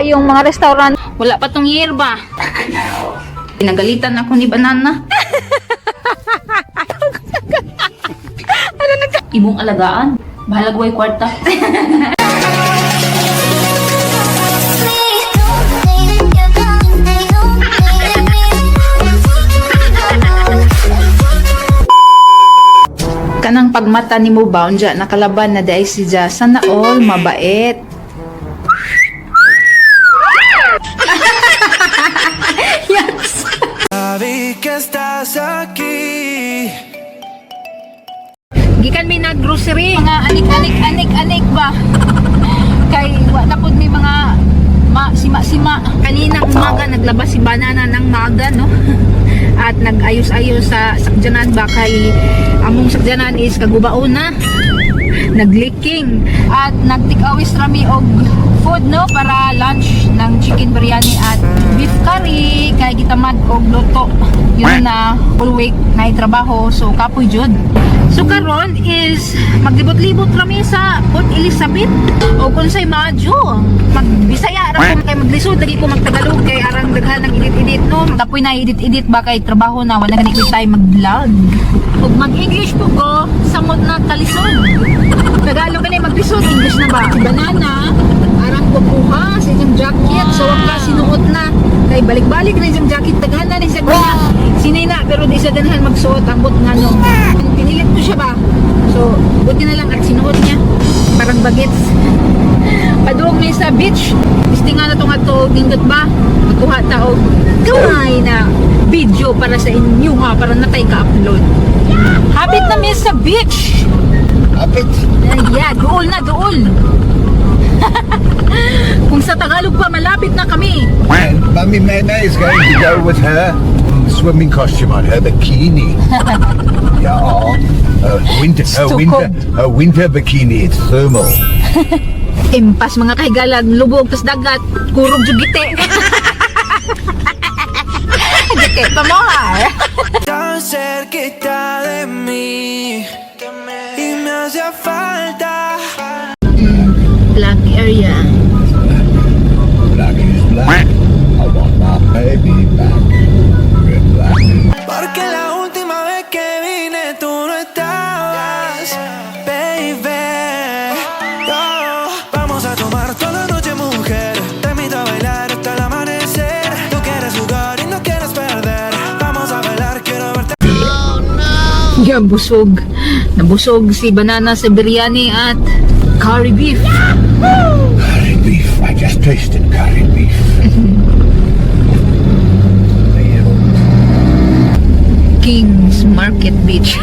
Kawawa yung mga restaurant. Wala pa tong year ba? Pinagalitan ako ni Banana. Imong alagaan. Bahalag way kwarta. Kanang pagmata ni mo ba unja nakalaban na dai si Ja. Sana all mabait. Yes. Sabi que estás aquí. Gikan mi na grocery mga anik ba. Kay wa na pud mi mga sima kaninang umaga naglabas si Banana ng maga no. At nag-ayos-ayos sa sakjanan ba kay among sakjanan is kagubaon na nag-leaking at nag-take-away rami og food no para lunch ng chicken biryani at beef curry kay gitamad og luto yun na full week na trabaho so kapoy jud. So karon is maglibot-libot rami sa Port Elizabeth o unsay madyo magbisaya ra ko kay maglisod lagi ko magtagalog kay arang daghan ng edit-edit no kapoy na edit-edit ba kay trabaho na wala gani ko time mag-vlog ug mag-English po ko samot na kalisod Tagalog gani maglisod English na ba Banana arang bubuha sa inyong jacket so wag ka sinuot na kay balik-balik na inyong jacket daghan na ni sa sinina pero di sa ganahan magsuot ambot nga no pinilit ko siya ba so buti na lang at sinuot niya parang bagets padung mi sa beach istinga na tong ato dindot ba magkuha ta og kamay na video para sa inyo ha para natay ka-upload habit na mi sa beach Kapit. yeah dool na dool kung sa Tagalog pa malapit na kami. And Mummy Mena is going to go with her swimming costume on, her bikini. Yeah, her winter bikini. It's thermal. Impas mga kahigalag lubog tas dagat kurog jud gite. Gite pa mo ha. Tan cerquita de mí y me hacía falta. Black area. Black is black. I want my baby back. Red black. Porque la última vez que vine tú no estabas, baby. Oh, vamos a tomar toda la noche, mujer. Te invito a bailar hasta el amanecer. Tú quieres jugar y no quieres perder. Vamos a bailar, quiero verte. Yan busog. Nabusog si Banana sa biryani at curry beef. Curry beef. I just tasted curry beef. King's Market Beach.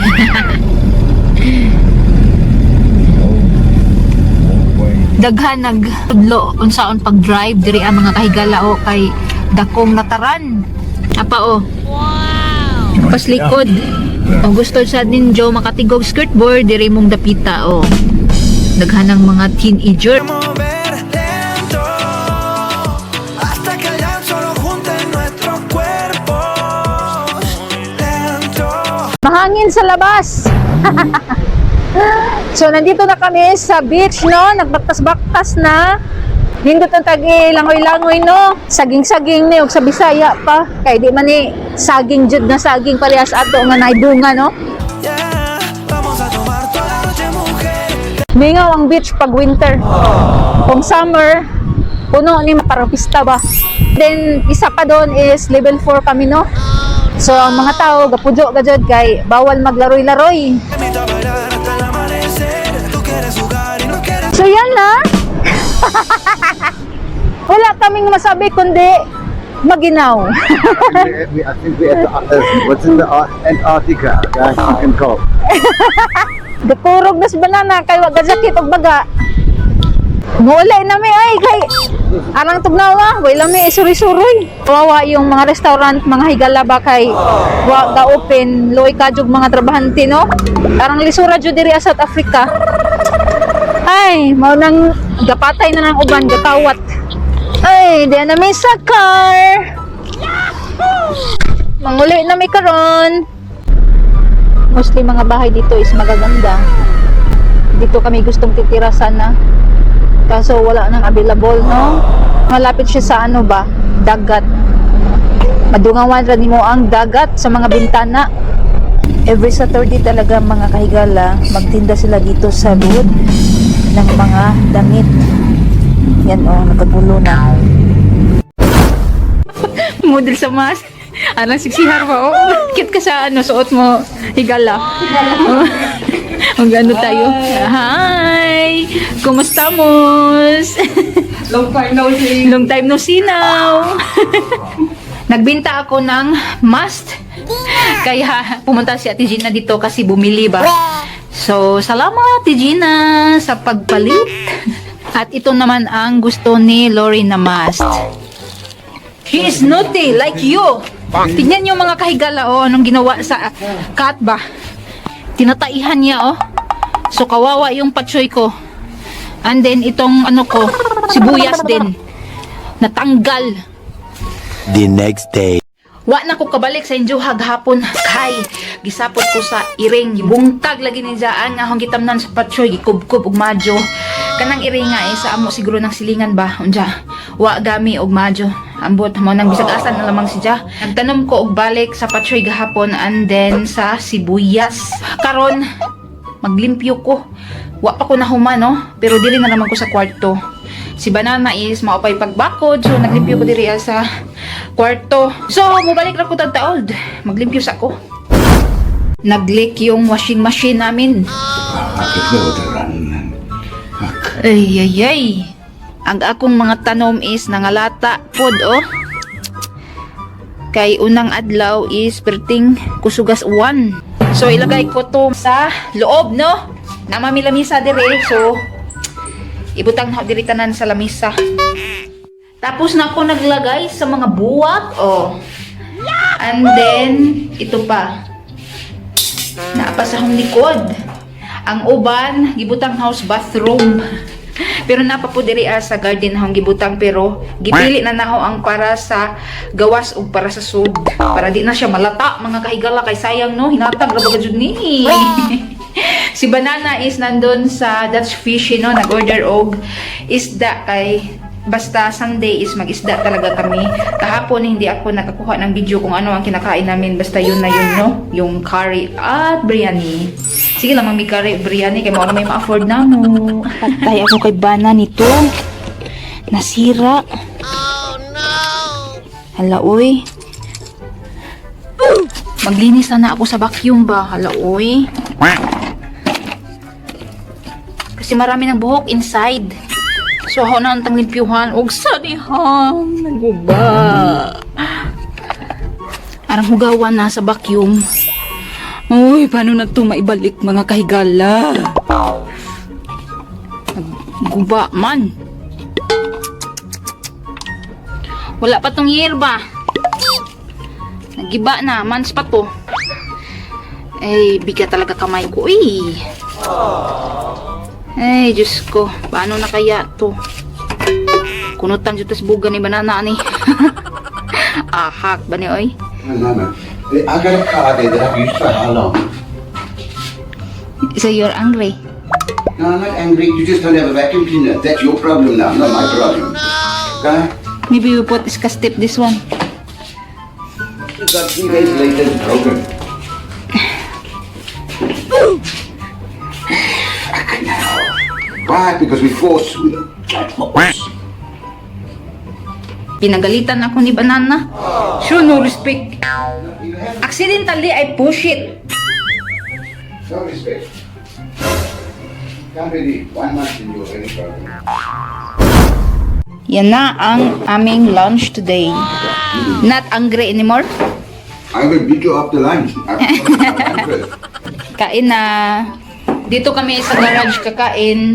Daghan nagtudlo unsaon pag-drive diri ang mga kahigala o kay dakong nataran. Apa o? Wow. Pas likod. Kung gusto sa ninyo makatigog skateboard diri mong dapita o. Daghan ng mga teenager. Mover lento hasta que el llanto lo junte nuestros cuerpos. Lento. Mahangin sa labas. So nandito na kami sa beach no, nagbaktas-baktas na. Nindot ang tagi langoy-langoy no. Saging-saging ni og sa Bisaya pa. Kay di man ni saging jud na saging parehas ato nga naidunga no. Yeah, vamos a tomar toda la noche, mujer. Mingaw ang beach pag winter. Kung summer, puno ni maparapista ba. Then isa pa doon is level 4 kami no. So ang mga tao gapujo gajud kay bawal maglaroy-laroy. Te invito a bailar hasta el amanecer. Tú quieres jugar y no quieres. So yan na. Wala kaming masabi kundi maginaw. I think we're at what's in the Antarctica? Antarctic Cove. Gakurog nas Banana kay wa gazakit og baga. Ngulay na mi ay kay arang tugnawa, way lami isuri-suroy. Kawawa yung mga restaurant, mga higala ba kay wa ga open, loy kajog mga trabahante no. Arang lisura jud diri sa South Africa. Ay, mao nang gapatay na ng uban gatawat. Ay, di na may sakar. Manguli na may karon. Mostly mga bahay dito is magaganda. Dito kami gustong titira sana. Kaso wala nang available, no? Malapit siya sa ano ba? Dagat. Madungawan rin mo ang dagat sa mga bintana. Every Saturday talaga mga kahigala, magtinda sila dito sa road ng mga damit. Yan o, nakagulo na. Model sa mask. Anong siksihar pa, oh. Cute ka sa ano, suot mo, higala. Mag-ano tayo? Hi! Kumusta, Mos? Long time no see. Long time no see now. Nagbenta ako ng must. Kaya pumunta si Ate Gina dito kasi bumili ba. So, salamat Ate Gina sa pagpalit. At ito naman ang gusto ni Lori na must. She is naughty like you. Tingnan niyo mga kahigala, oh, anong ginawa sa cat ba? Tinataihan niya, oh. So, kawawa yung patsoy ko. And then, itong ano ko, sibuyas din. Natanggal. The next day. Wa na ko kabalik sa inyo haghapon kay gisapot ko sa iring gibungtag lagi ni daan nga akong gitamnan sa patsoy gikubkub og madyo kanang iring nga sa amo siguro ng silingan ba unja wa gami og madyo ambot mo nang bisag-asan na lamang siya nagtanom ko og balik sa patsoy gahapon and then sa sibuyas karon maglimpyo ko wa pa ko nahuman no pero dili na naman ko sa kwarto. Si Banana is maupay pagbakod. So, naglimpyo ko diri sa kwarto. So, mubalik na ko tagtaod. Maglimpyo sa ako. Nag-leak yung washing machine namin. Ay. Ang akong mga tanom is nangalata pod, oh. Kay unang adlaw is perting kusugas uwan. So, ilagay ko to sa loob, no? Namamilamisa diri. So, ibutang na diri tanan sa lamisa. Tapos na ako naglagay sa mga buwak, oh. And then ito pa. Naapa sa hong likod. Ang uban gibutang house bathroom. Pero napa po diri sa garden hong gibutang pero gipili na naho ang para sa gawas ug para sa sud. Para di na siya malata mga kahigala kay sayang no hinatag ra ba jud ni. Si Banana is nandun sa Dutch Fish, no? Nag-order og isda kay basta Sunday is mag-isda talaga kami. Kahapon hindi ako nakakuha ng video kung ano ang kinakain namin. Basta yun na yun, no? Yung curry at biryani. Sige lang, may curry biryani kay mga may ma-afford na mo. Patay ako kay Bana nito. Nasira. Oh, no! Hala, uy. Maglinis na ako sa vacuum ba? Hala, uy. Kasi marami ng buhok inside. So, ako na ang limpyuhan. Huwag sanihan. Naguba. Arang hugawan na sa vacuum. Uy, paano na ito maibalik mga kahigala? Naguba man. Wala pa tong yerba. Nagiba na. Mans pa to. Ay, bigat talaga kamay ko. Uy. Ay, Diyos ko. Paano na kaya to? Kunutan dito sa buga ni Banana ni. Ahak ba ni, oy? No. I got a car there that I've used for how long? So you're angry? No, I'm not angry. You just don't have a vacuum cleaner. That's your problem now, not my problem. Okay? Maybe we put this step this one. It's got 3 days later, it's broken. Why? Because we force. Pinagalitan ako ni Banana. Sure, no respect. Accidentally, I push it. No respect. Can't really 1 month in your any problem. Yan na ang aming lunch today. Not angry anymore. I will beat you after lunch. After Kain na. Dito kami sa garage kakain.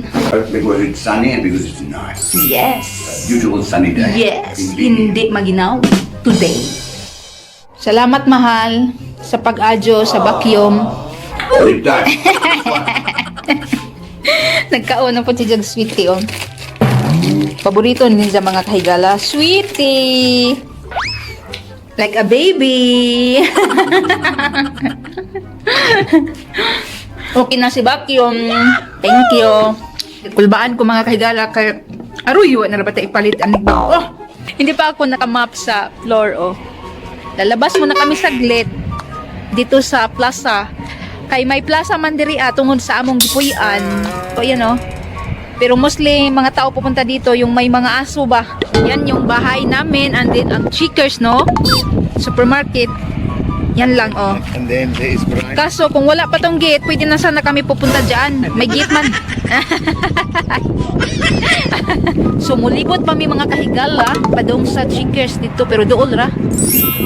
because it's sunny and because it's nice. Yes. Beautiful sunny day. Yes. Hindi maginaw. Today. Salamat mahal sa pag-adyo sa vacuum. Big time. Nagkauna po si Jag Sweetie, oh. Paborito din sa mga kahigala. Sweetie! Like a baby! Okay na si vacuum. Thank you. Kulbaan ko mga kahigala kay Aruy, wa na ba tayo ipalit anig ba? Oh, hindi pa ako nakamap sa floor, oh. Lalabas muna kami saglit dito sa plaza. Kay may plaza man diri tungod sa among gipuy-an. O yan, oh. Pero mostly mga tao pupunta dito yung may mga aso ba. Yan yung bahay namin, and then ang Checkers, no? Supermarket. Yan lang, oh. And then there is Brian. Kaso kung wala pa tong gate, pwede na sana kami pupunta dyan. May gate man. So mulibot pa mi mga kahigala padong sa Checkers dito, pero dool ra.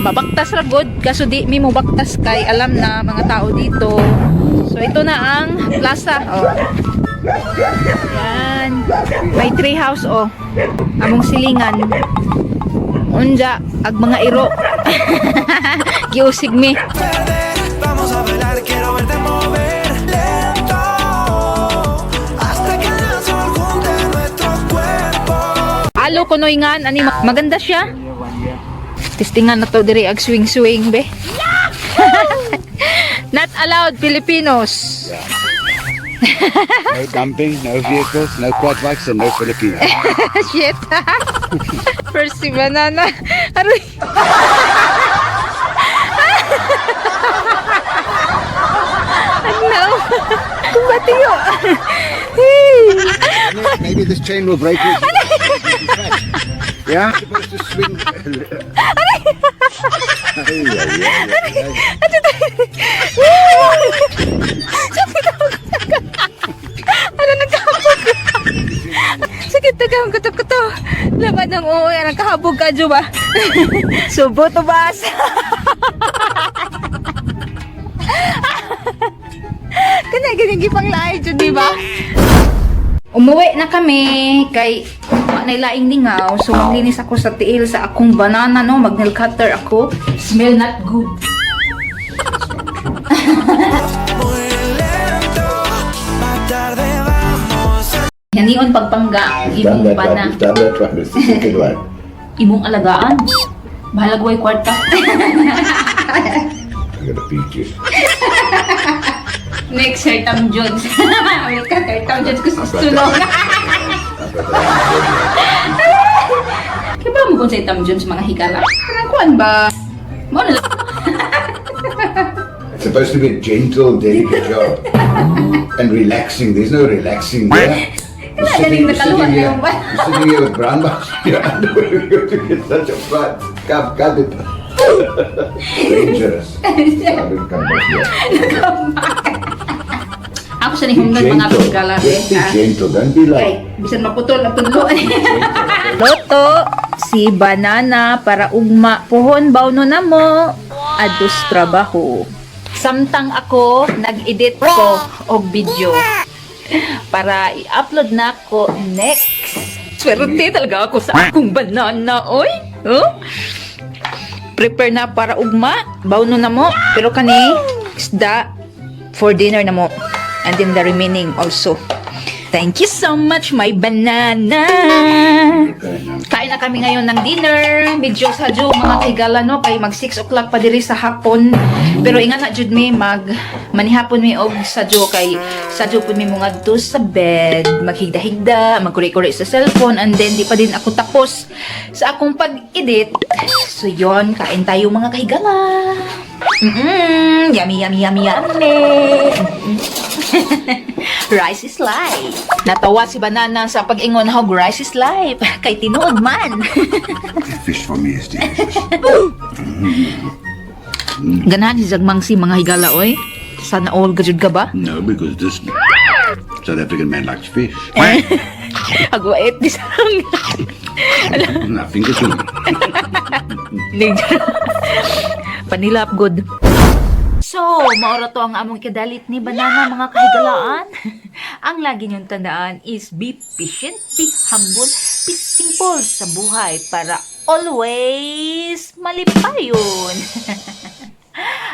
Mabaktas ra god, kaso di mi mo baktas kay alam na mga tao dito. So ito na ang plaza, oh. Yan. May tree house, oh. Among silingan. Unja ag mga iro. Giusig mi. Vamos a bailar, quiero verte mover lento hasta que el sol junte nuestros cuerpos. Alo ko noingan ani maganda siya. Testingan na to diri ag swing be. Not allowed Filipinos. No dumping, no vehicles, no quad bikes, and no Filipinos. Shit. First si Banana. Aroy. Ano? Kumbatiyo. Maybe this chain will break. Yeah, supposed to swing. Ano nagkahabog? Sakit tagang kuto-kuto. Laban ng uwi, nagkahabog ka, Jo ba? Subo to bas. Ganyan gipang lahi, Jo, di ba? Umuwi na kami kay nailaing lingaw, so maglinis ako sa tiil sa akong banana, no? Mag-nail cutter ako. Smell not good. Muy lento, más tarde vamos a Hanion pagpangga, imong bana. You've done that one. It's a good one. Imong alagaan. Mahalagway kwarta. I'm gonna beat you. Next, Sir Tam Jones. Wait ka, Sir Tam Jones ko sa sulong. Kaya ba mo kung Sir Tam Jones mga higala? Parang kuwan ba? Mo na lang. It's supposed to be a gentle, delicate job. And relaxing. There's no relaxing there. Wala, galing nakaluhan na yung ba? You're sitting here with brown box in your underwear. You're going to get such a fright. Cut it. Dangerous. I will come back here. Ako sa nihungan mga higala. Just be gentle. Don't be Okay, like... bisan maputol ang tulo. Loto, si Banana para ugma pohon bawno na mo. Adus trabaho. Samtang ako nag-edit ko og video para i-upload na ko next. Swerte talaga ako sa akong banana, oy. Oh? Prepare na para ugma, bawno na mo, pero kani isda for dinner na mo. And then the remaining also. Thank you so much, my banana. Kain na kami ngayon ng dinner. Medyo sa Diyo, mga kahigala, no? Kay mag 6 o'clock pa diri sa hapon. Pero ingat na, Jud, may manihapon may og sa Diyo. Kay sa Diyo po may mga do sa bed. Maghigda-higda, magkuri-kuri sa cellphone. And then, di pa din ako tapos sa akong pag-edit. So, yon, kain tayo mga kahigala. Yummy, yummy, yummy, yummy. Rice is life. Natawa si Banana sa pag-ingon how rice is life. Kay tinuod man. Fish for me is delicious. Ganahan si Zagmang si mga higala, oy. Sana all gajud ka ba? No, because this South African man likes fish. Agwait di sang. Nothing to do. Panilap good. So, maura to ang among kadalit ni Banana, mga kahigalaan. Ang lagi niyong tandaan is be patient, be humble, be simple sa buhay para always malipayon.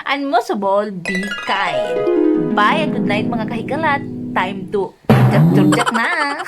And most of all, be kind. Bye and good night mga kahigalat. Time to turjak na.